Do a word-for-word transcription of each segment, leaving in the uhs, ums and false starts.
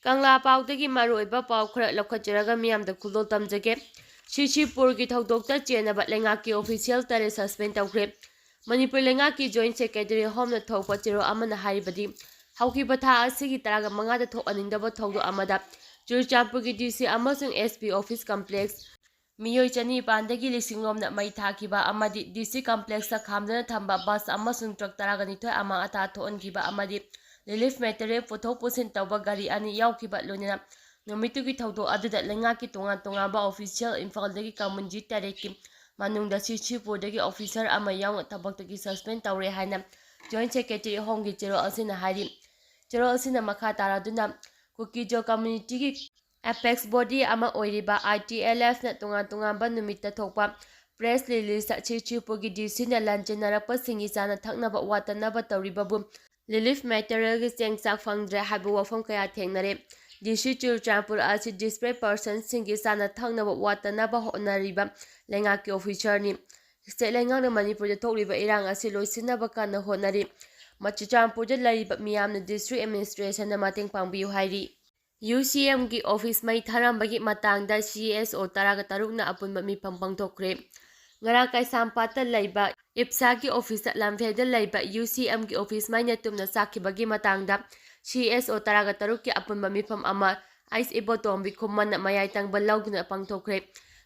ꯀꯪꯂꯥ ꯄꯥꯎꯗꯒꯤ ꯃꯔꯨꯑꯣꯏꯕ ꯄꯥꯎ ꯈꯔ ꯂꯧꯈꯠꯆꯔꯒ ꯃꯤꯌꯥꯝꯗ ꯈꯨꯗꯣꯜ ꯇꯝꯖꯒꯦ꯫ ꯁꯤꯁꯤꯄꯨꯔꯒꯤ ꯊꯧꯗꯣꯛꯇ ꯆꯦꯟꯅꯕ ꯂꯩꯉꯥꯛꯀꯤ ꯑꯣꯐꯤꯁꯤꯌꯦꯜ ꯇꯔꯦꯠ ꯁꯁꯄꯦꯟ ꯇꯧꯈ꯭ꯔꯦ꯫ ꯃꯅꯤꯄꯨꯔ ꯂꯩꯉꯥꯛꯀꯤ ꯖꯣꯏꯟꯠ ꯁꯦꯀ꯭ꯔꯦꯇꯔꯤ ꯍꯣꯝꯅ ꯊꯣꯛꯄ ꯆꯦꯔꯣꯜ ꯑꯃꯅ ꯍꯥꯏꯔꯤꯕꯗꯤ, ꯍꯧꯈꯤꯕ ꯊꯥ ꯑꯁꯤꯒꯤ ꯇꯔꯥꯃꯉꯥꯗ ꯊꯣꯛꯍꯟꯅꯤꯡꯗꯕ ꯊꯧꯗꯣꯛ ꯑꯃꯗ ꯆꯨꯔꯆꯥꯟꯄꯨꯔꯒꯤ ꯗꯤ ꯁꯤ ꯑꯃꯁꯨꯡ ꯑꯦꯁ ꯄꯤ ꯑꯣꯐꯤꯁ ꯀꯝꯄ꯭ꯂꯦꯛꯁ ꯃꯤꯑꯣꯏ ꯆꯅꯤꯄꯥꯟꯗꯒꯤ ꯂꯤꯁꯤꯡ ꯂꯣꯝꯅ ꯃꯩ ꯊꯥꯈꯤꯕ ꯑꯃꯗꯤ ꯗꯤ ꯁꯤ ꯀꯝꯄ꯭ꯂꯦꯛꯁꯇ ꯈꯥꯝꯗꯨꯅ ꯊꯝꯕ ꯕꯁ ꯑꯃꯁꯨꯡ ꯇ꯭ꯔꯛ ꯇꯔꯥꯒ ꯅꯤꯊꯣꯏ ꯑꯃꯥꯡ ꯑꯇꯥ ꯊꯣꯛꯍꯟꯈꯤꯕ ꯑꯃꯗꯤ ꯔꯤꯂꯤꯐ ꯃꯦꯇꯔꯤꯌꯦꯜ ꯄꯨꯊꯣꯛ ꯄꯨꯁꯤꯟ ꯇꯧꯕ ꯒꯥꯔꯤ ꯑꯅꯤ ꯌꯥꯎꯈꯤꯕ ꯂꯣꯏꯅꯅ ꯅꯨꯃꯤꯠꯇꯨꯒꯤ ꯊꯧꯗꯣꯛ ꯑꯗꯨꯗ ꯂꯩꯉꯥꯛꯀꯤ ꯇꯣꯉꯥꯟ ꯇꯣꯉꯥꯟꯕ ꯑꯣꯐꯤꯁꯤꯌꯦꯜ ꯏꯝꯐꯥꯜꯗꯒꯤ ꯀꯝꯃꯨꯅꯤꯇꯤ ꯇꯔꯦꯠꯀꯤ ꯃꯅꯨꯡꯗ ꯁꯤꯁꯤꯄꯨꯔꯗꯒꯤ ꯑꯣꯐꯤꯁꯔ ꯑꯃ ꯌꯥꯎꯅ ꯊꯕꯛꯇꯒꯤ ꯁꯁꯄꯦꯟ ꯇꯧꯔꯦ ꯍꯥꯏꯅ ꯖꯣꯏꯟꯠ ꯁꯦꯀ꯭ꯔꯦꯇꯔꯤ ꯍꯣꯝꯒꯤ ꯆꯦꯔꯣꯜ ꯑꯁꯤꯅ ꯍꯥꯏꯔꯤ꯫ ꯆꯦꯔꯣꯜ ꯑꯁꯤꯅ ꯃꯈꯥ ꯇꯥꯔꯗꯨꯅ ꯀꯨꯀꯤꯖꯣ ꯀꯝꯃꯨꯅꯤꯇꯤꯒꯤ ꯑꯦꯄꯦꯛꯁ ꯕꯣꯗꯤ ꯑꯃ ꯑꯣꯏꯔꯤꯕ ꯑꯥꯏ ꯇꯤ ꯑꯦꯜ ꯑꯦꯐꯅ ꯇꯣꯉꯥꯟ ꯇꯣꯉꯥꯟꯕ ꯅꯨꯃꯤꯠꯇ ꯊꯣꯛꯄ ꯄ꯭ꯔꯦꯁ ꯔꯤꯂꯤꯖꯇ ꯁꯤꯁꯤꯄꯨꯔꯒꯤ ꯗꯤ ꯁꯤꯅ ꯂꯥꯟꯖꯦꯟꯅꯔꯛꯄꯁꯤꯡꯒꯤ ꯆꯥꯅ ꯊꯛꯅꯕ ꯋꯥꯠꯇꯅꯕ ꯇꯧꯔꯤꯕꯕꯨ ꯔꯤꯂꯤꯐ ꯃꯦꯇꯔꯤꯌꯦꯜꯒꯤ ꯆꯦꯡ ꯆꯥꯛ ꯐꯪꯗ꯭ꯔꯦ ꯍꯥꯏꯕ ꯋꯥꯐꯝ ꯀꯌꯥ ꯊꯦꯡꯅꯔꯦ꯫ ꯗꯤ ꯁꯤ ꯆꯨꯔꯆꯥꯟꯄꯨꯔ ꯑꯁꯤ ꯗꯤꯁꯄ꯭ꯂꯦꯁ ꯄꯔꯁꯟꯁꯤꯡꯒꯤ ꯆꯥꯅ ꯊꯛꯅꯕ ꯋꯥꯠꯇꯅꯕ ꯍꯣꯠꯅꯔꯤꯕ ꯂꯩꯉꯥꯛꯀꯤ ꯑꯣꯐꯤꯁꯔꯅꯤ꯫ ꯁ꯭ꯇꯦꯠ ꯂꯩꯉꯥꯛꯅ ꯃꯅꯤꯄꯨꯔꯗ ꯊꯣꯛꯂꯤꯕ ꯏꯔꯥꯡ ꯑꯁꯤ ꯂꯣꯏꯁꯤꯟꯅꯕ ꯀꯟꯅ ꯍꯣꯠꯅꯔꯤ꯫ ꯃ-, ꯆꯨꯔꯆꯥꯟꯄꯨꯔꯗ ꯂꯩꯔꯤꯕ ꯃꯤꯌꯥꯝꯅ ꯗꯤꯁꯇ꯭ꯔꯤꯛ ꯑꯦꯗꯃꯤꯅꯤꯁꯇ꯭ꯔꯦꯁꯟꯗ ꯃꯇꯦꯡ ꯄꯥꯡꯕꯤꯌꯨ ꯍꯥꯏꯔꯤ꯫ ꯌꯨ ꯁꯤ ꯑꯦꯝꯒꯤ ꯑꯣꯐꯤꯁ ꯃꯩ ꯊꯥꯔꯝꯕꯒꯤ ꯃꯇꯥꯡꯗ ꯁꯤ ꯑꯦꯁ ꯑꯣ ꯇꯔꯥꯒ ꯇꯔꯨꯛꯅ ꯑꯄꯨꯟꯕ ꯃꯤꯐꯝ ꯄꯥꯡꯊꯣꯛꯈ꯭ꯔꯦ꯫ ꯉꯔꯥꯡ ꯀꯩꯁꯥꯝꯄꯥꯠꯇ ꯂꯩꯕ ꯏꯞꯁꯥꯒꯤ ꯑꯣꯐꯤꯁꯇ ꯂꯝꯐꯦꯜꯗ ꯂꯩꯕ ꯌꯨ ꯁꯤ ꯑꯦꯝꯒꯤ ꯑꯣꯐꯤꯁ ꯃꯩꯅ ꯇꯨꯝꯅ ꯆꯥꯛꯈꯤꯕꯒꯤ ꯃꯇꯥꯡꯗ ꯁꯤ ꯑꯦꯁ ꯑꯣ ꯇꯔꯥꯒ ꯇꯔꯨꯛꯀꯤ ꯑꯄꯨꯟꯕ ꯃꯤꯐꯝ ꯑꯃ ꯑꯩꯆ ꯏꯕꯣꯇꯣꯝꯕꯤ ꯈꯨꯃꯟꯅ ꯃꯌꯥꯏ ꯇꯪꯕ ꯂꯧꯗꯨꯅ ꯄꯥꯡꯊꯣꯛꯈ꯭ꯔꯦ꯫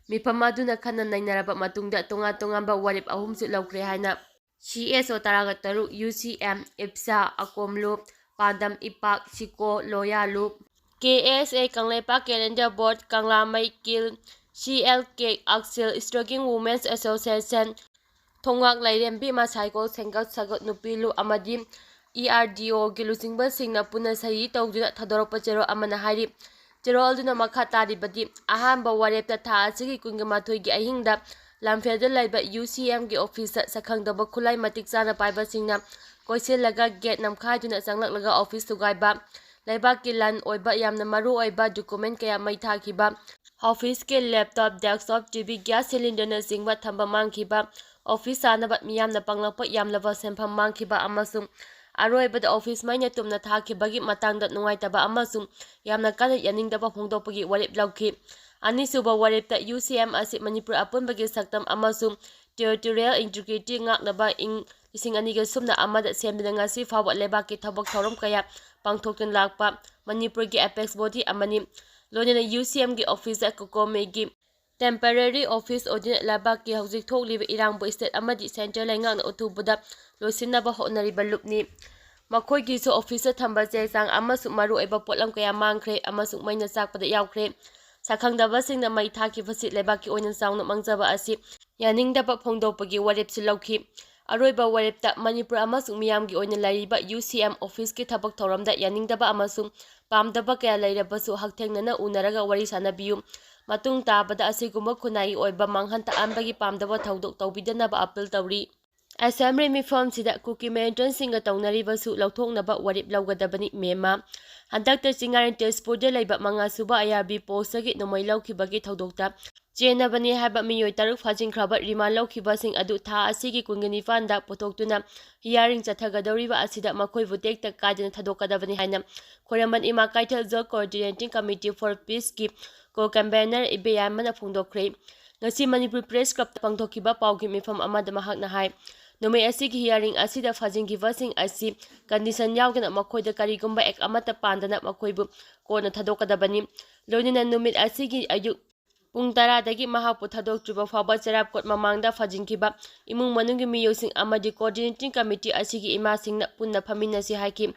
ꯃꯤꯐꯝ ꯑꯗꯨꯅ ꯈꯟꯅ ꯅꯩꯅꯔꯕ ꯃꯇꯨꯡꯗ ꯇꯣꯉꯥꯟ ꯇꯣꯉꯥꯟꯕ ꯋꯥꯔꯦꯞ ꯑꯍꯨꯝꯁꯨ ꯂꯧꯈ꯭ꯔꯦ ꯍꯥꯏꯅ ꯁꯤ ꯑꯦꯁ ꯑꯣ ꯇꯔꯥꯒ ꯇꯔꯨꯛ, ꯌꯨ ꯁꯤ ꯑꯦꯝ, ꯏꯞꯁꯥ, ꯑꯀꯣꯝꯂꯨꯞ, ꯄꯥꯟꯗꯝ ꯏꯄꯥꯛ, ꯁꯤꯀꯣ, ꯂꯣꯌꯥꯂꯨꯞ, ꯀꯦ ꯑꯦꯁ ꯑꯦ ꯀꯪꯂꯩꯄꯥꯛ ꯀꯦꯂꯦꯟꯗꯔ ꯕꯣꯔꯗ, ꯀꯪꯂꯥꯃꯩ ꯀꯤꯜ, ꯁꯤ ꯑꯦꯜ ꯀꯦ ꯑꯛꯁꯦꯜ, ꯏꯁꯇ꯭ꯔꯒꯤꯡ ꯋꯨꯃꯦꯟꯁ ꯑꯦꯁꯣꯁꯤꯌꯦꯁꯟ, ꯊꯣꯡꯉꯥꯛ ꯂꯥꯏꯔꯦꯝꯕꯤ ꯃꯁꯥꯏꯀꯣꯜ ꯁꯦꯡꯒꯠ ꯁꯥꯒꯠ ꯅꯨꯄꯤ ꯂꯨꯞ ꯑꯃꯗꯤ ꯏ ꯑꯥꯔ ꯗꯤ ꯑꯣꯒꯤ ꯂꯨꯆꯤꯡꯕꯁꯤꯡꯅ ꯄꯨꯟꯅ ꯁꯍꯤ ꯇꯧꯗꯨꯅ ꯊꯧꯗꯣꯔꯛꯄ ꯆꯦꯔꯣꯜ ꯑꯃꯅ ꯍꯥꯏꯔꯤ꯫ ꯆꯦꯔꯣꯜ ꯑꯗꯨꯅ ꯃꯈꯥ ꯇꯥꯔꯤꯕꯗꯤ, ꯑꯍꯥꯟꯕ ꯋꯥꯔꯦꯞꯇ ꯊꯥ ꯑꯁꯤꯒꯤ ꯀꯨꯟꯒ ꯃꯥꯊꯣꯏꯒꯤ ꯑꯍꯤꯡꯗ ꯂꯝꯐꯦꯜꯗ ꯂꯩꯕ ꯌꯨ ꯁꯤ ꯑꯦꯝꯒꯤ ꯑꯣꯐꯤꯁꯇ ꯁꯛꯈꯪꯗꯕ ꯈꯨꯠꯂꯥꯏ ꯃꯇꯤꯛ ꯆꯥꯅ ꯄꯥꯏꯕꯁꯤꯡꯅ ꯀꯣꯏꯁꯤꯜꯂꯒ ꯒꯦꯠ ꯅꯝꯈꯥꯏꯗꯨꯅ ꯆꯪꯂꯛꯂꯒ ꯑꯣꯐꯤꯁ ꯊꯨꯒꯥꯏꯕ, ꯂꯩꯕꯥꯛꯀꯤ ꯂꯟ ꯑꯣꯏꯕ ꯌꯥꯝꯅ ꯃꯔꯨ ꯑꯣꯏꯕ ꯗꯣꯀꯨꯃꯦꯟ ꯀꯌꯥ ꯃꯩ ꯊꯥꯈꯤꯕ, ꯑꯣꯐꯤꯁꯀꯤ ꯂꯦꯞꯇꯣꯞ, ꯗꯦꯁꯛꯇꯣꯞ, ꯇꯤ ꯚꯤ, ꯒ꯭ꯌꯥꯁ ꯁꯤꯂꯤꯟꯗꯔꯅꯆꯤꯡꯕ ꯊꯝꯕ ꯃꯥꯡꯈꯤꯕ, ꯑꯣꯐꯤꯁ ꯁꯥꯅꯕ ꯃꯤꯌꯥꯝꯅ ꯄꯥꯡꯂꯛꯄ ꯌꯥꯝꯂꯕ ꯁꯦꯟꯐꯝ ꯃꯥꯡꯈꯤꯕ ꯑꯃꯁꯨꯡ ꯑꯔꯣꯏꯕꯗ ꯑꯣꯐꯤꯁ ꯃꯩꯅ ꯇꯨꯝꯅ ꯊꯥꯈꯤꯕꯒꯤ ꯃꯇꯥꯡꯗ ꯅꯨꯡꯉꯥꯏꯇꯕ ꯑꯃꯁꯨꯡ ꯌꯥꯝꯅ ꯀꯟꯅ ꯌꯥꯅꯤꯡꯗꯕ ꯐꯣꯡꯗꯣꯛꯄꯒꯤ ꯋꯥꯔꯦꯞ ꯂꯧꯈꯤ꯫ ꯑꯅꯤꯁꯨꯕ ꯋꯥꯔꯦꯞꯇ ꯌꯨ ꯁꯤ ꯑꯦꯝ ꯑꯁꯤ ꯃꯅꯤꯄꯨꯔ ꯑꯄꯨꯟꯕꯒꯤ ꯁꯛꯇꯝ ꯑꯃꯁꯨꯡ territorial integrity ꯉꯥꯛꯅꯕ ꯏꯪ ꯂꯤꯁꯤꯡ ꯑꯅꯤꯒ ꯁꯨꯞꯅ ꯑꯃꯗ ꯁꯦꯝꯗꯨꯅ ꯉꯁꯤ ꯐꯥꯎꯕ ꯂꯩꯕꯥꯛꯀꯤ ꯊꯕꯛ ꯊꯧꯔꯝ ꯀꯌꯥ ꯄꯥꯡꯊꯣꯛꯇꯨꯅ ꯂꯥꯛꯄ ꯃꯅꯤꯄꯨꯔꯒꯤ apex body ꯑꯃꯅꯤ꯫ ꯂꯣꯏꯅꯅ ꯌꯨ ꯁꯤ ꯑꯦꯝꯒꯤ ꯑꯣꯐꯤꯁꯇ ꯀꯣꯀꯣꯃꯦꯒꯤ temporary office ꯑꯣꯏꯗꯨꯅ ꯂꯩꯕꯥꯛꯀꯤ ꯍꯧꯖꯤꯛ ꯊꯣꯛꯂꯤꯕ ꯏꯔꯥꯡꯕꯨ state ꯑꯃꯗꯤ central ꯂꯩꯉꯥꯛꯅ ꯎꯊꯨꯕꯗ ꯂꯣꯏꯁꯤꯟꯅꯕ ꯍꯣꯠꯅꯔꯤꯕ ꯂꯨꯞꯅꯤ꯫ ꯃꯈꯣꯏꯒꯤꯁꯨ ꯑꯣꯐꯤꯁꯇ ꯊꯝꯕ ꯆꯦ ꯆꯥꯡ ꯑꯃꯁꯨꯡ ꯃꯔꯨꯑꯣꯏꯕ ꯄꯣꯠꯂꯝ ꯀꯌꯥ ꯃꯥꯡꯈ꯭ꯔꯦ ꯑꯃꯁꯨꯡ ꯃꯩꯅ ꯆꯥꯛꯄꯗ ꯌꯥꯎꯈ꯭ꯔꯦ꯫ ꯁꯛꯈꯪꯗꯕꯁꯤꯡꯅ ꯃꯩ ꯊꯥꯈꯤꯕꯁꯤ ꯂꯩꯕꯥꯛꯀꯤ ꯑꯣꯏꯅ ꯆꯥꯎꯅ ꯃꯥꯡꯖꯕ ꯑꯁꯤ ꯌꯥꯅꯤꯡꯗꯕ ꯐꯣꯡꯗꯣꯛꯄꯒꯤ ꯋꯥꯔꯦꯞꯁꯨ ꯂꯧꯈꯤ꯫ ꯑꯔꯣꯏꯕ ꯋꯥꯔꯦꯞꯇ ꯃꯅꯤꯄꯨꯔ ꯑꯃꯁꯨꯡ ꯃꯤꯌꯥꯝꯒꯤ ꯑꯣꯏꯅ ꯂꯩꯔꯤꯕ ꯌꯨ ꯁꯤ ꯑꯦꯝ ꯑꯣꯐꯤꯁꯀꯤ ꯊꯕꯛ ꯊꯧꯔꯝꯗ ꯌꯥꯅꯤꯡꯗꯕ ꯑꯃꯁꯨꯡ ꯄꯥꯝꯗꯕ ꯀꯌꯥ ꯂꯩꯔꯕꯁꯨ ꯍꯛꯊꯦꯡꯅꯅ ꯎꯅꯔꯒ ꯋꯥꯔꯤ ꯁꯥꯅꯕꯤꯌꯨ꯫ ꯃꯇꯨꯡ ꯇꯥꯕꯗ ꯑꯁꯤꯒꯨꯝꯕ ꯈꯨꯟꯅꯥꯏꯒꯤ ꯑꯣꯏꯕ ꯃꯥꯡꯍꯟ ꯇꯥꯛꯍꯟꯕꯒꯤ ꯄꯥꯝꯗꯕ ꯊꯧꯗꯣꯛ ꯇꯧꯕꯤꯗꯅꯕ appeal ꯇꯧꯔꯤ꯫ Assembly ꯃꯤꯐꯝꯁꯤꯗ ꯀꯨꯀꯤ militantsꯁꯤꯡꯒ ꯇꯧꯅꯔꯤꯕꯁꯨ ꯂꯧꯊꯣꯛꯅꯕ ꯋꯥꯔꯦꯞ ꯂꯧꯒꯗꯕꯅꯤ꯫ ꯃꯦꯝꯃ, ꯍꯟꯗꯛꯇ ꯆꯤꯡꯉꯥꯔꯦꯟ ꯇꯦꯖꯄꯨꯔꯗ ꯂꯩꯕ ꯃꯉꯥꯁꯨꯕ ꯑꯥꯏ ꯑꯥꯔ ꯕꯤ postꯇꯒꯤ ꯅꯣꯡꯃꯩ ꯂꯧꯈꯤꯕꯒꯤ ꯊꯧꯗꯣꯛꯇ ꯆꯦꯟꯅꯕꯅꯤ ꯍꯥꯏꯕ ꯃꯤꯑꯣꯏ ꯇꯔꯨꯛ ꯐꯥꯖꯤꯟꯈ꯭ꯔꯕ remand ꯂꯧꯈꯤꯕꯁꯤꯡ ꯑꯗꯨ ꯊꯥ ꯑꯁꯤꯒꯤ ꯀꯨꯟꯒ ꯅꯤꯄꯥꯟꯗ ꯄꯨꯊꯣꯛꯇꯨꯅ hearing ꯆꯠꯊꯒꯗꯧꯔꯤꯕ ꯑꯁꯤꯗ ꯃꯈꯣꯏꯕꯨ ꯇꯦꯛꯇ ꯀꯥꯏꯗꯅ ꯊꯥꯗꯣꯛꯀꯗꯕꯅꯤ ꯍꯥꯏꯅ ꯈ꯭ꯋꯥꯏꯔꯝꯕꯟ ꯏꯃꯥ ꯀꯩꯊꯦꯜ Zone Coordinating Committee for Peaceꯀꯤ co-convener ꯏꯕꯦꯌꯥꯏꯃꯅ ꯐꯣꯡꯗꯣꯛꯈ꯭ꯔꯦ꯫ ꯉꯁꯤ ꯃꯅꯤꯄꯨꯔ Press Clubꯇ ꯄꯥꯡꯊꯣꯛꯈꯤꯕ ꯄꯥꯎꯒꯤ ꯃꯤꯐꯝ ꯑꯃꯗ ꯃꯍꯥꯛꯅ ꯍꯥꯏ, ꯅꯨꯃꯤꯠ ꯑꯁꯤꯒꯤ hearing ꯑꯁꯤꯗ ꯐꯥꯖꯤꯟꯈꯤꯕꯁꯤꯡ ꯑꯁꯤ condition ꯌꯥꯎꯗꯅ ꯃꯈꯣꯏꯗ ꯀꯔꯤꯒꯨꯝꯕ act ꯑꯃꯠꯇ ꯄꯥꯟꯗꯅ ꯃꯈꯣꯏꯕꯨ ꯀꯣꯟꯅ ꯊꯥꯗꯣꯛꯀꯗꯕꯅꯤ꯫ ꯂꯣꯏꯅꯅ ꯅꯨꯃꯤꯠ ꯑꯁꯤꯒꯤ ꯑꯌꯨꯛ ꯄꯨꯡ ꯇꯔꯥꯗꯒꯤ ꯃꯍꯥꯛꯄꯨ ꯊꯥꯗꯣꯛꯇ꯭ꯔꯤꯕ ꯐꯥꯎꯕ ꯆꯩꯔꯥꯞꯀꯣꯠ ꯃꯃꯥꯡꯗ ꯐꯥꯖꯤꯟꯈꯤꯕ ꯏꯃꯨꯡ ꯃꯅꯨꯡꯒꯤ ꯃꯤꯑꯣꯏꯁꯤꯡ ꯑꯃꯗꯤ Coordinating Committee ꯑꯁꯤꯒꯤ ꯏꯃꯥꯁꯤꯡꯅ ꯄꯨꯟꯅ ꯐꯝꯃꯤꯟꯅꯁꯤ ꯍꯥꯏꯈꯤ꯫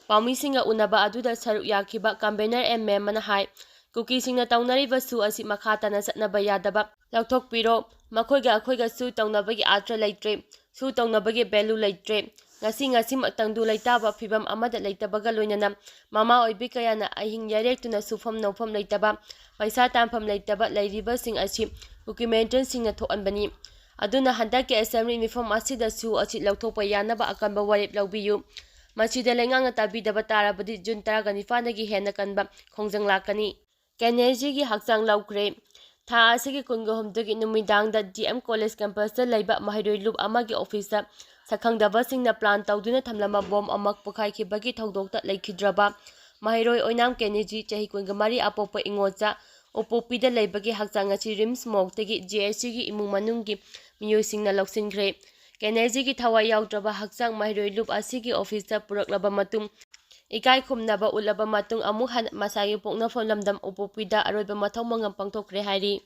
ꯄꯥꯎꯃꯤꯁꯤꯡꯒ ꯎꯅꯕ ꯑꯗꯨꯗ ꯁꯔꯨꯛ ꯌꯥꯈꯤꯕ convener ꯑꯦꯝ ꯃꯦꯝꯃꯅ ꯍꯥꯏ, ꯀꯨꯀꯤꯁꯤꯡꯅ ꯇꯧꯅꯔꯤꯕ ꯁꯨ ꯑꯁꯤ ꯃꯈꯥ ꯇꯥꯅ ꯆꯠꯅꯕ ꯌꯥꯗꯕ ꯂꯧꯊꯣꯛꯄꯤꯔꯣ꯫ ꯃꯈꯣꯏꯒ ꯑꯩꯈꯣꯏꯒ ꯁꯨ ꯇꯧꯅꯕꯒꯤ ꯑꯥꯔꯊ ꯂꯩꯇ꯭ꯔꯦ꯫ ꯁꯨ ꯇꯧꯅꯕꯒꯤ value ꯂꯩꯇ꯭ꯔꯦ꯫ ꯉꯁꯤ ꯉꯁꯤꯃꯛ ꯇꯪꯗꯨ ꯂꯩꯇꯥꯕ ꯐꯤꯚꯝ ꯑꯃꯗ ꯂꯩꯇꯕꯒ ꯂꯣꯏꯅꯅ ꯃꯃꯥ ꯑꯣꯏꯕꯤ ꯀꯌꯥꯅ ꯑꯍꯤꯡ ꯌꯥꯔꯦꯛꯇꯨꯅ ꯁꯨꯐꯝ ꯅꯣꯝꯐꯝ ꯂꯩꯇꯕ, ꯄꯩꯁꯥ ꯇꯥꯟꯐꯝ ꯂꯩꯇꯕ ꯂꯩꯔꯤꯕꯁꯤꯡ ꯑꯁꯤ ꯀꯨꯀꯤ militansꯁꯤꯡꯅ ꯊꯣꯛꯍꯟꯕꯅꯤ꯫ ꯑꯗꯨꯅ ꯍꯟꯗꯛꯀꯤ Assembly ꯃꯤꯐꯝ ꯑꯁꯤꯗ ꯁꯨ ꯑꯁꯤ ꯂꯧꯊꯣꯛꯄ ꯌꯥꯅꯕ ꯑꯀꯟꯕ ꯋꯥꯔꯦꯞ ꯂꯧꯕꯤꯌꯨ꯫ ꯃꯁꯤꯗ ꯂꯩꯉꯥꯛꯅ ꯇꯥꯕꯤꯗꯕ ꯇꯥꯔꯕꯗꯤ ꯖꯨꯟ ꯇꯔꯥꯒ ꯅꯤꯄꯥꯟꯗꯒꯤ ꯍꯦꯟꯅ ꯀꯟꯕ ꯈꯣꯡꯖꯪ ꯂꯥꯛꯀꯅꯤ꯫ ꯀꯦꯅꯦꯖꯤꯒꯤ ꯍꯛꯆꯥꯡ ꯂꯧꯈ꯭ꯔꯦ꯫ ꯊꯥ ꯑꯁꯤꯒꯤ ꯀꯨꯟꯒ ꯍꯨꯝꯗꯣꯏꯒꯤ ꯅꯨꯃꯤꯗꯥꯡꯗ ꯗꯤ ꯑꯦꯝ ꯀꯣꯂꯦꯖ campusꯇ ꯂꯩꯕ ꯃꯍꯩꯔꯣꯏ ꯂꯨꯞ ꯑꯃꯒꯤ officeꯇ ꯁꯛꯈꯪꯗꯕꯁꯤꯡꯅ plan ꯇꯧꯗꯨꯅ ꯊꯝꯂꯝꯕ ꯕꯣꯝ ꯑꯃ ꯄꯣꯈꯥꯏꯈꯤꯕꯒꯤ ꯊꯧꯗꯣꯛꯇ ꯂꯩꯈꯤꯗ꯭ꯔꯕ ꯃꯍꯩꯔꯣꯏ ꯑꯣꯏꯅꯥꯝ ꯀꯦꯅꯦꯖꯤ, ꯆꯍꯤ ꯀꯨꯟꯒ ꯃꯔꯤ, ꯑꯄꯣꯛꯄ ꯏꯉꯣꯆꯥ, ꯎꯄꯣꯛꯄꯤꯗ ꯂꯩꯕꯒꯤ ꯍꯛꯆꯥꯡ ꯑꯁꯤ ꯔꯤꯝꯁ ꯃꯣꯔꯒꯇꯒꯤ ꯖꯦ ꯑꯦꯁ ꯁꯤꯒꯤ ꯏꯃꯨꯡ ꯃꯅꯨꯡꯒꯤ ꯃꯤꯑꯣꯏꯁꯤꯡꯅ ꯂꯧꯁꯤꯟꯈ꯭ꯔꯦ꯫ ꯀꯦꯅꯦꯖꯤꯒꯤ ꯊꯋꯥꯏ ꯌꯥꯎꯗ꯭ꯔꯕ ꯍꯛꯆꯥꯡ ꯃꯍꯩꯔꯣꯏ ꯂꯨꯞ ꯑꯁꯤꯒꯤ officeꯇ ꯄꯨꯔꯛꯂꯕ ꯃꯇꯨꯡ, ꯏꯀꯥꯏ ꯈꯨꯝꯅꯕ ꯎꯠꯂꯕ ꯃꯇꯨꯡ, ꯑꯃꯨꯛ ꯍꯟꯅ ꯃꯁꯥꯒꯤ ꯄꯣꯛꯅꯐꯝ ꯂꯝꯗꯝ ꯎꯄꯣꯛꯄꯤꯗ ꯑꯔꯣꯏꯕ ꯃꯊꯧ ꯃꯉꯝ ꯄꯥꯡꯊꯣꯛꯈ꯭ꯔꯦ ꯍꯥꯏꯔꯤ꯫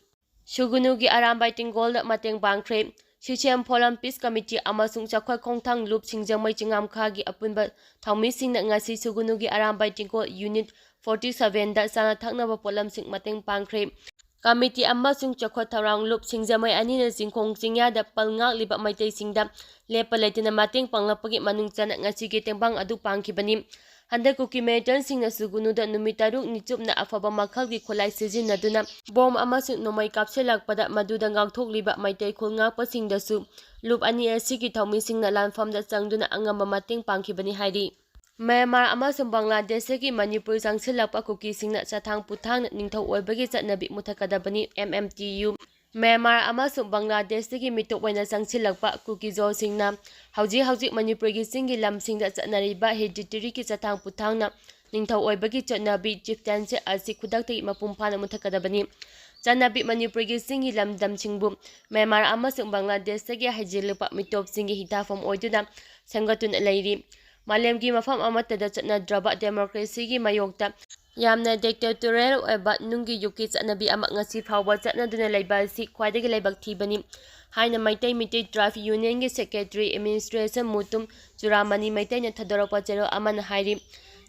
ꯁꯨꯒꯨꯅꯨꯒꯤ ꯑꯔꯥꯝꯕꯥꯏ ꯇꯦꯡꯒꯣꯜꯗ ꯃꯇꯦꯡ ꯄꯥꯡꯈ꯭ꯔꯦ꯫ ꯁꯤꯁꯦꯝ ꯐꯣꯔꯝ, ꯄꯤꯁ ꯀꯃꯤꯇꯤ ꯑꯃꯁꯨꯡ ꯆꯥꯎꯈꯠ ꯈꯣꯡꯊꯥꯡ ꯂꯨꯞ ꯁꯤꯡꯖꯃꯩ ꯆꯤꯡꯉꯥꯝꯈꯥꯒꯤ ꯑꯄꯨꯟꯕ ꯊꯧꯃꯤꯁꯤꯡꯅ ꯉꯁꯤ ꯁꯨꯒꯨꯅꯨꯒꯤ ꯑꯔꯥꯝꯕꯥꯏ ꯇꯦꯡꯒꯣꯜ unit forty sevenꯗ ꯆꯥꯅ ꯊꯛꯅꯕ ꯄꯣꯠꯂꯝꯁꯤꯡ ꯃꯇꯦꯡ ꯄꯥꯡꯈ꯭ꯔꯦ꯫ ꯀꯃꯤꯇꯤ ꯑꯃꯁꯨꯡ ꯆꯥꯎꯈꯠ ꯊꯧꯔꯥꯡ ꯂꯨꯞ ꯁꯤꯡꯖꯃꯩ ꯑꯅꯤꯅ ꯆꯤꯡꯈꯣꯡ ꯆꯤꯡꯌꯥꯗ ꯄꯜ ꯉꯥꯛꯂꯤꯕ ꯃꯩꯇꯩꯁꯤꯡꯗ ꯂꯦꯞꯄ ꯂꯩꯇꯅ ꯃꯇꯦꯡ ꯄꯥꯡꯂꯛꯄꯒꯤ ꯃꯅꯨꯡ ꯆꯟꯅ ꯉꯁꯤꯒꯤ ꯇꯦꯡꯕꯥꯡ ꯑꯗꯨ ꯄꯥꯡꯈꯤꯕꯅꯤ꯫ ꯍꯟꯗꯛ ꯀꯨꯀꯤ militantsꯁꯤꯡꯅ ꯁꯨꯒꯨꯅꯨꯗ ꯅꯨꯃꯤꯠ ꯇꯔꯨꯛꯅꯤ ꯆꯨꯞꯅ ꯑꯐꯕ ꯃꯈꯜꯒꯤ ꯈꯨꯠꯂꯥꯏ ꯁꯤꯖꯤꯟꯅꯗꯨꯅ ꯕꯣꯝ ꯑꯃꯁꯨꯡ ꯅꯣꯡꯃꯩ ꯀꯥꯞꯁꯤꯜꯂꯛꯄꯗ ꯃꯗꯨꯗ ꯉꯥꯛꯊꯣꯛꯂꯤꯕ ꯃꯩꯇꯩ ꯈꯨꯜ ꯉꯥꯛꯄꯁꯤꯡꯗꯁꯨ ꯂꯨꯞ ꯑꯅꯤ ꯑꯁꯤꯒꯤ ꯊꯧꯃꯤꯁꯤꯡꯅ ꯂꯥꯟꯐꯝꯗ ꯆꯪꯗꯨꯅ ꯑꯉꯝꯕ ꯃꯇꯦꯡ ꯄꯥꯡꯈꯤꯕꯅꯤ ꯍꯥꯏꯔꯤ꯫ ꯃ꯭ꯌꯥꯟꯃꯥꯔ ꯑꯃꯁꯨꯡ ꯕꯪꯒ꯭ꯂꯥꯗꯦꯁꯇꯒꯤ ꯃꯅꯤꯄꯨꯔ ꯆꯪꯁꯤꯜꯂꯛꯄ ꯀꯨꯀꯤꯁꯤꯡꯅ ꯆꯊꯥꯡ ꯄꯨꯊꯥꯡꯅ ꯅꯤꯡꯊꯧ ꯑꯣꯏꯕꯒꯤ ꯆꯠꯅꯕꯤ ꯃꯨꯊꯠꯀꯗꯕꯅꯤ, M M T U꯫ Myanmar ꯑꯃꯁꯨꯡ ꯕꯪꯒ꯭ꯂꯥꯗꯦꯁꯇꯒꯤ ꯃꯤꯇꯣꯞ ꯑꯣꯏꯅ ꯆꯪꯁꯤꯜꯂꯛꯄ ꯀꯨꯀꯤꯖꯣꯁꯤꯡꯅ ꯍꯧꯖꯤꯛ ꯍꯧꯖꯤꯛ ꯃꯅꯤꯄꯨꯔꯒꯤ ꯆꯤꯡꯒꯤ ꯂꯝꯁꯤꯡꯗ ꯆꯠꯅꯔꯤꯕ hereditaryꯒꯤ ꯆꯊꯥꯡ ꯄꯨꯊꯥꯡꯅ ꯅꯤꯡꯊꯧ ꯑꯣꯏꯕꯒꯤ ꯆꯠꯅꯕꯤ, chieftainship ꯑꯁꯤ ꯈꯨꯗꯛꯇꯒꯤ ꯃꯄꯨꯡ ꯐꯥꯅ ꯃꯨꯊꯠꯀꯗꯕꯅꯤ꯫ ꯆꯠꯅꯕꯤ ꯃꯅꯤꯄꯨꯔꯒꯤ ꯆꯤꯡꯒꯤ ꯂꯝꯗꯝꯁꯤꯡꯕꯨ ꯃ꯭ꯌꯥꯟꯃꯥꯔ ꯑꯃꯁꯨꯡ ꯕꯪꯒ꯭ꯂꯥꯗꯦꯁꯇꯒꯤ ꯍꯩꯖꯤꯜꯂꯛꯄ ꯃꯤꯇꯣꯞꯁꯤꯡꯒꯤ ꯍꯤꯊꯥꯐꯝ ꯑꯣꯏꯗꯨꯅ ꯁꯦꯝꯒꯠꯇꯨꯅ ꯂꯩꯔꯤ꯫ ꯃꯥꯂꯦꯝꯒꯤ ꯃꯐꯝ ꯑꯃꯠꯇꯗ ꯆꯠꯅꯗ꯭ꯔꯕ democracyꯒꯤ ꯃꯥꯌꯣꯛꯇ ꯌꯥꯝꯅ dictatorial ꯑꯣꯏꯕ ꯅꯨꯡꯒꯤ ꯌꯨꯒꯀꯤ ꯆꯠꯅꯕꯤ ꯑꯃ ꯉꯁꯤ ꯐꯥꯎꯕ ꯆꯠꯅꯗꯨꯅ ꯂꯩꯕ ꯑꯁꯤ ꯈ꯭ꯋꯥꯏꯗꯒꯤ ꯂꯥꯏꯕꯛ ꯊꯤꯕꯅꯤ ꯍꯥꯏꯅ Meitei Meitei tribe unionꯒꯤ secretary administration Mutum ꯆꯨꯔꯥꯃꯅꯤ ꯃꯩꯇꯩꯅ ꯊꯥꯗꯣꯔꯛꯄ ꯆꯦꯔꯣꯜ ꯑꯃꯅ ꯍꯥꯏꯔꯤ꯫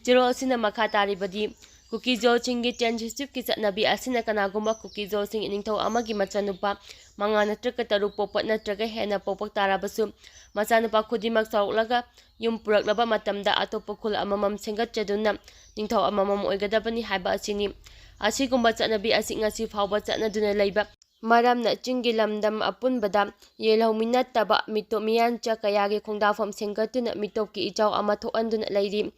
ꯆꯦꯔꯣꯜ ꯑꯁꯤꯅ ꯃꯈꯥ ꯇꯥꯔꯤꯕꯗꯤ, ꯀꯨꯀꯤꯖꯣꯁꯤꯡꯒꯤ ꯆꯦꯟꯁꯤꯁꯤꯞꯀꯤ ꯆꯠꯅꯕꯤ ꯑꯁꯤꯅ ꯀꯅꯥꯒꯨꯝꯕ ꯀꯨꯀꯤꯖꯣꯁꯤꯡ ꯅꯤꯡꯊꯧ ꯑꯃꯒꯤ ꯃꯆꯥꯅꯨꯄꯥ ꯃꯉꯥ ꯅꯠꯇ꯭ꯔꯒ ꯇꯔꯨꯛ ꯄꯣꯛꯄ ꯅꯠꯇ꯭ꯔꯒ ꯍꯦꯟꯅ ꯄꯣꯛꯄ ꯇꯥꯔꯕꯁꯨ, ꯃꯆꯥꯅꯨꯄꯥ ꯈꯨꯗꯤꯡꯃꯛ ꯆꯥꯎꯔꯛꯂꯒ ꯌꯨꯝ ꯄꯨꯔꯛꯂꯕ ꯃꯇꯝꯗ ꯑꯇꯣꯞꯄ ꯈꯨꯜ ꯑꯃꯃꯝ ꯁꯦꯝꯒꯠꯆꯗꯨꯅ ꯅꯤꯡꯊꯧ ꯑꯃꯃꯝ ꯑꯣꯏꯒꯗꯕꯅꯤ ꯍꯥꯏꯕ ꯑꯁꯤꯅꯤ꯫ ꯑꯁꯤꯒꯨꯝꯕ ꯆꯠꯅꯕꯤ ꯑꯁꯤ ꯉꯁꯤ ꯐꯥꯎꯕ ꯆꯠꯅꯗꯨꯅ ꯂꯩꯕ ꯃꯔꯝꯅ ꯆꯤꯡꯒꯤ ꯂꯝꯗꯝ ꯑꯄꯨꯟꯕꯗ ꯌꯦꯜꯍꯧꯃꯤ ꯅꯠꯇꯕ ꯃꯤꯇꯣꯞ ꯃꯤꯌꯥꯟꯆꯥ ꯀꯌꯥꯒꯤ ꯈꯣꯡꯗꯥꯐꯝ ꯁꯦꯝꯒꯠꯇꯨꯅ ꯃꯤꯇꯣꯞꯀꯤ ꯏꯆꯥꯎ ꯑꯃ ꯊꯣꯛꯍꯟꯗꯨꯅ ꯂꯩꯔꯤ꯫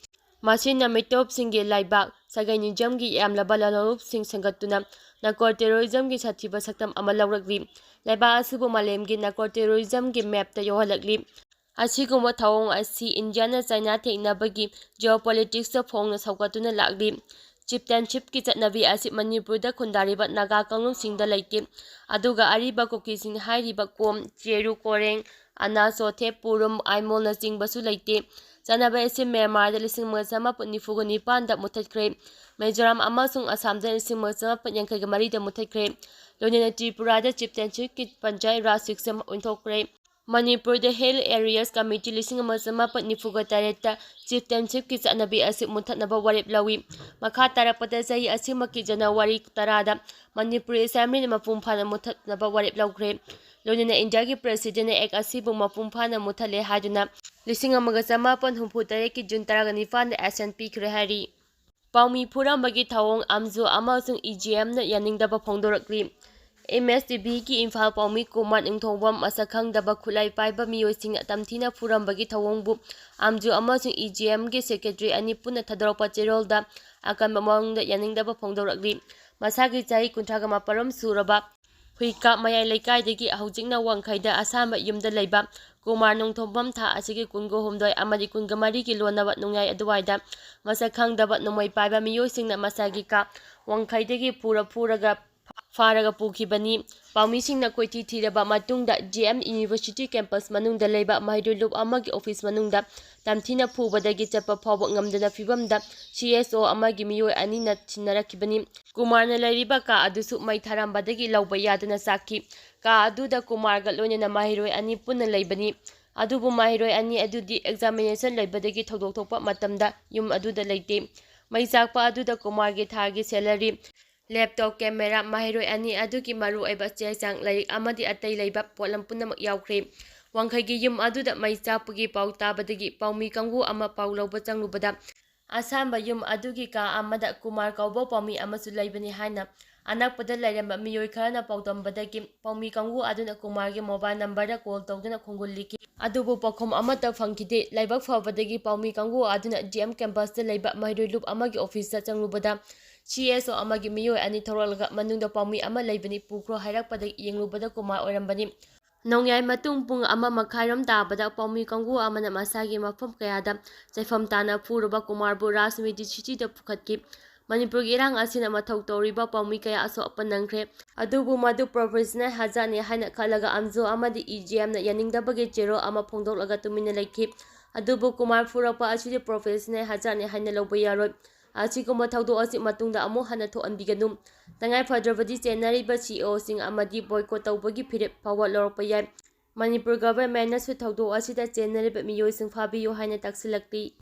ꯃꯁꯤꯅ ꯃꯤꯇꯣꯞꯁꯤꯡꯒꯤ ꯂꯩꯕꯥꯛ ꯁꯥꯒꯩ ꯅꯤꯖꯝꯒꯤ ꯌꯥꯝꯂꯕ ꯂꯥꯂꯣꯡꯂꯨꯞꯁꯤꯡ ꯁꯦꯝꯒꯠꯇꯨꯅ narco terrorismꯒꯤ ꯁꯥꯊꯤꯕ ꯁꯛꯇꯝ ꯑꯃ ꯂꯧꯔꯛꯂꯤ꯫ ꯂꯩꯕꯥꯛ ꯑꯁꯤꯕꯨ ꯃꯥꯂꯦꯝꯒꯤ narco terrorismꯒꯤ mapꯇ ꯌꯧꯍꯜꯂꯛꯂꯤ꯫ ꯑꯁꯤꯒꯨꯝꯕ ꯊꯧꯑꯣꯡ ꯑꯁꯤ ꯏꯟꯗꯤꯌꯥꯅ ꯆꯥꯏꯅꯥ ꯊꯦꯡꯅꯕꯒꯤ geopolitics ꯇ ꯐꯣꯡꯅ ꯁꯧꯒꯠꯇꯨꯅ ꯂꯥꯛꯂꯤ꯫ Chieftainship ꯀꯤ ꯆꯠꯅꯕꯤ ꯑꯁꯤ ꯃꯅꯤꯄꯨꯔꯗ ꯈꯨꯟꯗꯥꯔꯤꯕ ꯅꯥꯒꯥ ꯀꯥꯡꯂꯨꯞꯁꯤꯡꯗ ꯂꯩꯇꯦ꯫ ꯑꯗꯨꯒ ꯑꯔꯤꯕ ꯀꯨꯀꯤꯁꯤꯡ ꯍꯥꯏꯔꯤꯕ ꯀꯣꯝ, ꯆꯦꯔꯨ, ꯀꯣꯔꯦꯡ, ꯑꯅꯥ, ꯆꯣꯊꯦ, ꯄꯨꯔꯨꯝ, ꯑꯥꯏꯃꯣꯜꯅꯆꯤꯡꯕꯁꯨ ꯂꯩꯇꯦ꯫ ꯆꯠꯅꯕꯤ ꯑꯁꯤ ꯃ꯭ꯌꯥꯟꯃꯥꯔꯗ ꯂꯤꯁꯤꯡ ꯑꯃꯒ ꯆꯥꯃꯥꯄꯟ ꯅꯤꯐꯨꯒ ꯅꯤꯄꯥꯟꯗ ꯃꯨꯊꯠꯈ꯭ꯔꯦ꯫ ꯃꯤꯖꯣꯔꯥꯝ ꯑꯃꯁꯨꯡ ꯑꯁꯥꯝꯗ ꯂꯤꯁꯤꯡ ꯑꯃꯒ ꯆꯥꯃꯥꯄꯟ ꯌꯥꯡꯈꯩꯒ ꯃꯔꯤꯗ ꯃꯨꯊꯠꯈ꯭ꯔꯦ꯫ ꯂꯣꯏꯅꯅ ꯇ꯭ꯔꯤꯄꯨꯔꯥꯗ chieftainship ꯀꯤ ꯄꯟꯆꯥꯌꯠ ꯔꯥꯖ system ꯑꯣꯟꯊꯣꯛꯈ꯭ꯔꯦ꯫ ꯃꯅꯤꯄꯨꯔꯗ Hill Areas Committee ꯂꯤꯁꯤꯡ ꯑꯃ ꯆꯥꯃꯥꯄꯟ ꯅꯤꯐꯨꯒ ꯇꯔꯦꯠꯇ chieftainship ꯀꯤ ꯆꯠꯅꯕꯤ ꯑꯁꯤ ꯃꯨꯊꯠꯅꯕ ꯋꯥꯔꯦꯞ ꯂꯧꯏ꯫ ꯃꯈꯥ ꯇꯥꯔꯛꯄꯗ ꯆꯍꯤ ꯑꯁꯤꯃꯛꯀꯤ ꯖꯅꯋꯥꯔꯤ ꯇꯔꯥꯗ ꯃꯅꯤꯄꯨꯔꯤ Assembly ꯅ ꯃꯄꯨꯡ ꯐꯥꯅ ꯃꯨꯊꯠꯅꯕ ꯋꯥꯔꯦꯞ ꯂꯧꯈ꯭ꯔꯦ꯫ ꯂꯣꯏꯅꯅ ꯏꯟꯗꯤꯌꯥꯒꯤ President ꯅ Act ꯑꯁꯤꯕꯨ ꯃꯄꯨꯡ ꯐꯥꯅ ꯃꯨꯊꯠꯂꯦ ꯍꯥꯏꯗꯨꯅ ꯂꯤꯁꯤꯡ ꯑꯃꯒ ꯆꯥꯃꯥꯄꯟ ꯍꯨꯝꯐꯨ ꯇꯔꯦꯠꯀꯤ June ꯇꯔꯥꯒ ꯅꯤꯄꯥꯟꯗ assent ꯄꯤꯈ꯭ꯔꯦ ꯍꯥꯏꯔꯤ꯫ ꯄꯥꯎꯃꯤ ꯐꯨꯔꯝꯕꯒꯤ ꯊꯧꯑꯣꯡ ꯑꯝꯖꯨ ꯑꯃꯁꯨꯡ E G M ꯅ ꯌꯥꯅꯤꯡꯗꯕ ꯐꯣꯡꯗꯣꯔꯛꯂꯤ꯫ M S T V ꯒꯤ ꯏꯝꯐꯥꯜ ꯄꯥꯎꯃꯤ ꯀꯨꯃꯥꯔ ꯅꯤꯡꯊꯧꯕꯝ ꯃꯁꯛ ꯈꯪꯗꯕ ꯈꯨꯠꯂꯥꯏ ꯄꯥꯏꯕ ꯃꯤꯑꯣꯏꯁꯤꯡꯅ ꯇꯝꯊꯤꯅ ꯐꯨꯔꯝꯕꯒꯤ ꯊꯧꯑꯣꯡꯕꯨ ꯑꯝꯖꯨ ꯑꯃꯁꯨꯡ E G M ꯒꯤ Secretary ꯑꯅꯤ ꯄꯨꯟꯅ ꯊꯥꯗꯣꯔꯛꯄ ꯆꯦꯔꯣꯜꯗ ꯑꯀꯟꯕ ꯃꯑꯣꯡꯗ ꯌꯥꯅꯤꯡꯗꯕ ꯐꯣꯡꯗꯣꯔꯛꯂꯤ꯫ ꯃꯁꯥꯒꯤ ꯆꯍꯤ ꯀꯨꯟꯊ꯭ꯔꯥꯒ ꯃꯥꯄꯜꯔꯣꯝ ꯁꯨꯔꯕ ꯍꯨꯏꯀꯥꯞ ꯃꯌꯥꯏ ꯂꯩꯀꯥꯏꯗꯒꯤ ꯍꯧꯖꯤꯛꯅ ꯋꯥꯡꯈꯩꯗ ꯑꯁꯥꯝꯕ ꯌꯨꯝꯗ ꯂꯩꯕ ꯀꯨꯃꯥꯔ ꯅꯣꯡꯊꯣꯝꯕꯝ ꯊꯥ ꯑꯁꯤꯒꯤ ꯀꯨꯟꯒ ꯍꯨꯝꯗꯣꯏ ꯑꯃꯗꯤ ꯀꯨꯟꯒ ꯃꯔꯤꯒꯤ ꯂꯣꯟꯅꯕ ꯅꯣꯡꯌꯥꯏ ꯑꯗꯨꯋꯥꯏꯗ ꯃꯁꯛ ꯈꯪꯗꯕ ꯅꯣꯡꯃꯩ ꯄꯥꯏꯕ ꯃꯤꯑꯣꯏꯁꯤꯡꯅ ꯃꯁꯥꯒꯤ ꯀꯥ ꯋꯥꯡꯈꯩꯗꯒꯤ ꯄꯨꯔ ꯐꯨꯔꯒ ꯐꯥꯔꯒ ꯄꯨꯈꯤꯕꯅꯤ꯫ ꯄꯥꯎꯃꯤꯁꯤꯡꯅ ꯀꯣꯏꯊꯤ ꯊꯤꯔꯕ ꯃꯇꯨꯡꯗ G M University campus ꯃꯅꯨꯡꯗ ꯂꯩꯕ ꯃꯍꯩꯔꯣꯏ ꯂꯨꯞ ꯑꯃꯒꯤ office ꯃꯅꯨꯡꯗ ꯇꯝꯊꯤꯅ ꯐꯨꯕꯗꯒꯤ ꯆꯠꯄ ꯐꯥꯎꯕ ꯉꯝꯗꯅ ꯐꯤꯕꯝꯗ C S O ꯑꯃꯒꯤ ꯃꯤꯑꯣꯏ ꯑꯅꯤꯅ ꯁꯤꯟꯅꯔꯛꯈꯤꯕꯅꯤ꯫ ꯀꯨꯃꯥꯔꯅ ꯂꯩꯔꯤꯕ ꯀꯥ ꯑꯗꯨꯁꯨ ꯃꯩ ꯊꯥꯔꯝꯕꯗꯒꯤ ꯂꯧꯕ ꯌꯥꯗꯅ ꯆꯥꯛꯈꯤ꯫ ꯀꯥ ꯑꯗꯨꯗ ꯀꯨꯃꯥꯔꯒ ꯂꯣꯏꯅꯅ ꯃꯍꯩꯔꯣꯏ ꯑꯅꯤ ꯄꯨꯟꯅ ꯂꯩꯕꯅꯤ꯫ ꯑꯗꯨꯕꯨ ꯃꯍꯩꯔꯣꯏ ꯑꯅꯤ ꯑꯗꯨꯗꯤ examination ꯂꯩꯕꯗꯒꯤ ꯊꯧꯗꯣꯛ ꯊꯣꯛꯄ ꯃꯇꯝꯗ ꯌꯨꯝ ꯑꯗꯨꯗ ꯂꯩꯇꯦ꯫ ꯃꯩ ꯆꯥꯛꯄ ꯑꯗꯨꯗ ꯀꯨꯃꯥꯔꯒꯤ ꯊꯥꯒꯤ salary, laptop, camera, ꯃꯍꯩꯔꯣꯏ ꯑꯅꯤ ꯑꯗꯨꯒꯤ ꯃꯔꯨꯑꯣꯏꯕ ꯆꯦ ꯆꯥꯡ, ꯂꯥꯏꯔꯤꯛ ꯑꯃꯗꯤ ꯑꯇꯩ ꯂꯩꯕ ꯄꯣꯠꯂꯝ ꯄꯨꯝꯅꯃꯛ ꯌꯥꯎꯈ꯭ꯔꯦ꯫ ꯋꯥꯡꯈꯩꯒꯤ ꯌꯨꯝ ꯑꯗꯨꯗ ꯃꯩ ꯆꯥꯛꯄꯒꯤ ꯄꯥꯎ ꯇꯥꯕꯗꯒꯤ ꯄꯥꯎꯃꯤ ꯀꯥꯡꯕꯨ ꯑꯃ ꯄꯥꯎ ꯂꯧꯕ ꯆꯪꯂꯨꯕꯗ ꯑꯁꯥꯝꯕ ꯌꯨꯝ ꯑꯗꯨꯒꯤ ꯀꯥ ꯑꯃꯗ ꯀꯨꯃꯥꯔ ꯀꯧꯕ ꯄꯥꯎꯃꯤ ꯑꯃꯁꯨ ꯂꯩꯕꯅꯤ ꯍꯥꯏꯅ ꯑꯅꯛꯄꯗ ꯂꯩꯔꯝꯕ ꯃꯤꯑꯣꯏ ꯈꯔꯅ ꯄꯥꯎꯗꯝꯕꯗꯒꯤ ꯄꯥꯎꯃꯤ ꯀꯥꯡꯕꯨ ꯑꯗꯨꯅ ꯀꯨꯃꯥꯔꯒꯤ mobile number ꯗ call ꯇꯧꯗꯨꯅ ꯈꯣꯡꯒꯨꯜ ꯂꯤꯈꯤ꯫ ꯑꯗꯨꯕꯨ ꯄꯥꯎꯈꯨꯝ ꯑꯃꯠꯇ ꯐꯪꯈꯤꯗꯦ꯫ ꯂꯥꯏꯕꯛ ꯐꯕꯗꯒꯤ ꯄꯥꯎꯃꯤ ꯀꯥꯡꯕꯨ ꯑꯗꯨꯅ G M campus ꯇ ꯂꯩꯕ ꯃꯍꯩꯔꯣꯏ ꯂꯨꯞ ꯑꯃꯒꯤ office ꯇ ꯆꯪꯂꯨꯕꯗ C S O ꯑꯃꯒꯤ ꯃꯤꯑꯣꯏ ꯑꯅꯤ ꯊꯣꯔꯛꯂꯒ ꯃꯅꯨꯡꯗ ꯄꯥꯎꯃꯤ ꯑꯃ ꯂꯩꯕꯅꯤ, ꯄꯨꯈ꯭ꯔꯣ ꯍꯥꯏꯔꯛꯄꯗ ꯌꯦꯡꯂꯨꯕꯗ ꯀꯨꯃꯥꯔ ꯑꯣꯏꯔꯝꯕꯅꯤ꯫ ꯅꯣꯡꯌꯥꯏ ꯃꯇꯨꯡ ꯄꯨꯡ ꯑꯃ ꯃꯈꯥꯏꯔꯣꯝ ꯇꯥꯕꯗ ꯄꯥꯎꯃꯤ ꯀꯥꯡꯕꯨ ꯑꯃꯅ ꯃꯁꯥꯒꯤ ꯃꯐꯝ ꯀꯌꯥꯗ ꯆꯩꯐꯝ ꯇꯥꯅ ꯐꯨꯔꯨꯕ ꯀꯨꯃꯥꯔꯕꯨ ꯔꯥꯖꯅꯤꯇꯤ ꯁꯤꯇꯤꯗ ꯄꯨꯈꯠꯈꯤ꯫ ꯃꯅꯤꯄꯨꯔꯒꯤ ꯏꯔꯥꯡ ꯑꯁꯤꯅ ꯃꯊꯧ ꯇꯧꯔꯤꯕ ꯄꯥꯎꯃꯤ ꯀꯌꯥ ꯑꯁꯣꯛ ꯑꯄꯟ ꯅꯪꯈ꯭ꯔꯦ꯫ ꯑꯗꯨꯕꯨ ꯃꯗꯨ ꯄ꯭ꯔꯣꯐꯦꯁꯅꯦꯜ ꯍꯥꯖꯥꯠꯅꯤ ꯍꯥꯏꯅ ꯈꯜꯂꯒ ꯑꯝꯖꯨ ꯑꯃꯗꯤ ꯏ ꯖꯤ ꯑꯦꯝꯅ ꯌꯥꯅꯤꯡꯗꯕꯒꯤ ꯆꯦꯔꯣꯜ ꯑꯃ ꯐꯣꯡꯗꯣꯛꯂꯒ ꯇꯨꯃꯤꯟꯅ ꯂꯩꯈꯤ꯫ ꯑꯗꯨꯕꯨ ꯀꯨꯃꯥꯔ ꯐꯨꯔꯛꯄ ꯑꯁꯤꯗꯤ ꯄ꯭ꯔꯣꯐꯦꯁꯅꯦꯜ ꯍꯥꯖꯥꯠꯅꯤ ꯍꯥꯏꯅ ꯂꯧꯕ ꯌꯥꯔꯣꯏ꯫ ꯑꯁꯤꯒꯨꯝꯕ ꯊꯧꯗꯣꯛ ꯑꯁꯤ ꯃꯇꯨꯡꯗ ꯑꯃꯨꯛ ꯍꯟꯅ ꯊꯣꯛꯍꯟꯕꯤꯒꯅꯨ꯫ ꯇꯉꯥꯏ ꯐꯗ꯭ꯔꯕꯗꯤ ꯆꯦꯟꯅꯔꯤꯕ ꯁꯤ ꯏ ꯑꯣꯁꯤꯡ ꯑꯃꯗꯤ ꯕꯣꯏꯀꯣꯠ ꯇꯧꯕꯒꯤ ꯐꯤꯔꯦꯞ ꯐꯥꯎꯕ ꯂꯧꯔꯛꯄ ꯌꯥꯏ꯫ ꯃꯅꯤꯄꯨꯔ ꯒꯚꯔꯟꯃꯦꯟꯅꯁꯨ ꯊꯧꯗꯣꯛ ꯑꯁꯤꯗ ꯆꯦꯟꯅꯔꯤꯕ ꯃꯤꯑꯣꯏꯁꯤꯡ ꯐꯥꯕꯤꯌꯨ ꯍꯥꯏꯅ ꯇꯛꯁꯤꯜꯂꯛꯂꯤ꯫